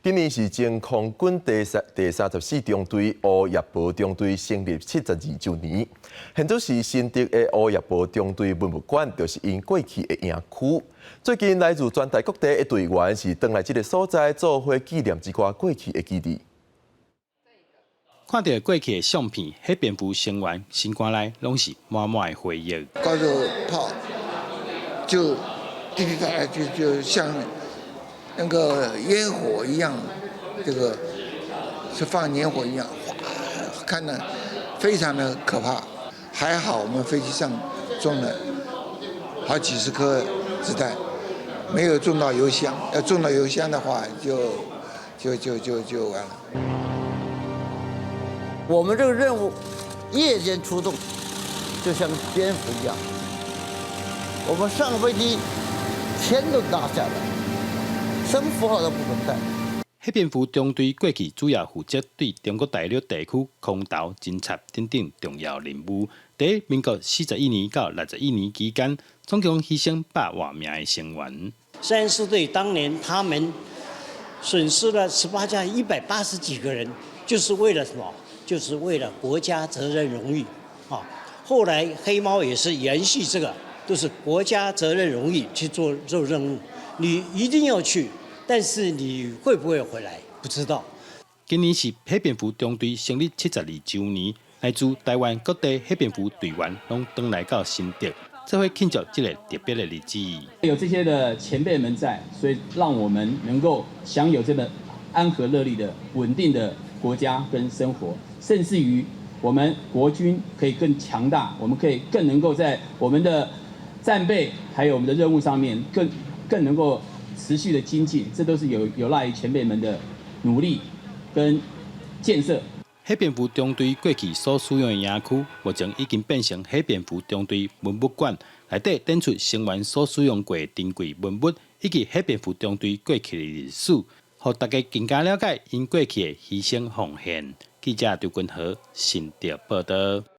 今年是前空軍第34中隊烏葉埔中隊成立72週年。新竹市新竹的烏葉埔中隊文物館就是𪜶過去的營區。最近來自全台各地的隊員是轉來這个所在做伙紀念這寡過去的基地。看著過去的相片，黑蝙蝠成員心肝內攏是滿滿的回憶。高速炮就滴滴答答，就像那個煙火一樣，這個是放煙火一樣，嘩，看得非常的可怕。還好我們飛機上裝了好幾十顆子彈，沒有中到油箱。要中到油箱的話就，就就就就完了。我們這個任務夜間出動，就像蝙蝠一樣。我們上飛機，錢都拿下來，什麼符號都不准帶。黑蝙蝠中隊過去主要負責對中國大陸地區空投偵察等等重要任務。佇民國41年到61年期間，總共犧牲百外名的成員。34隊當年他們損失了18架180幾個人，就是為了什麼？就是為了國家責任榮譽啊！後來黑貓也是延續這個，都是國家責任榮譽去做做任務。你一定要去，但是你會不會回來，不知道。今年是黑蝙蝠中隊成立72週年，來自台灣各地黑蝙蝠隊員攏轉來到新竹，做伙慶祝這個特別的日子。有這些的前輩們在，所以讓我們能夠享有這個安和樂利的穩定的國家跟生活。甚至於我們國軍可以更強大，我們可以更能夠在我們的戰備還有我們的任務上面更能夠持續的精進，這都是有賴於前輩們的努力跟建設。黑蝙蝠中隊過去所使用的營區，目前已經變成黑蝙蝠中隊文物館，內底展出成員所使用過的珍貴文物，以及黑蝙蝠中隊過去的歷史，予大家更加了解𪜶過去的犧牲奉獻。記者劉君和新竹報導。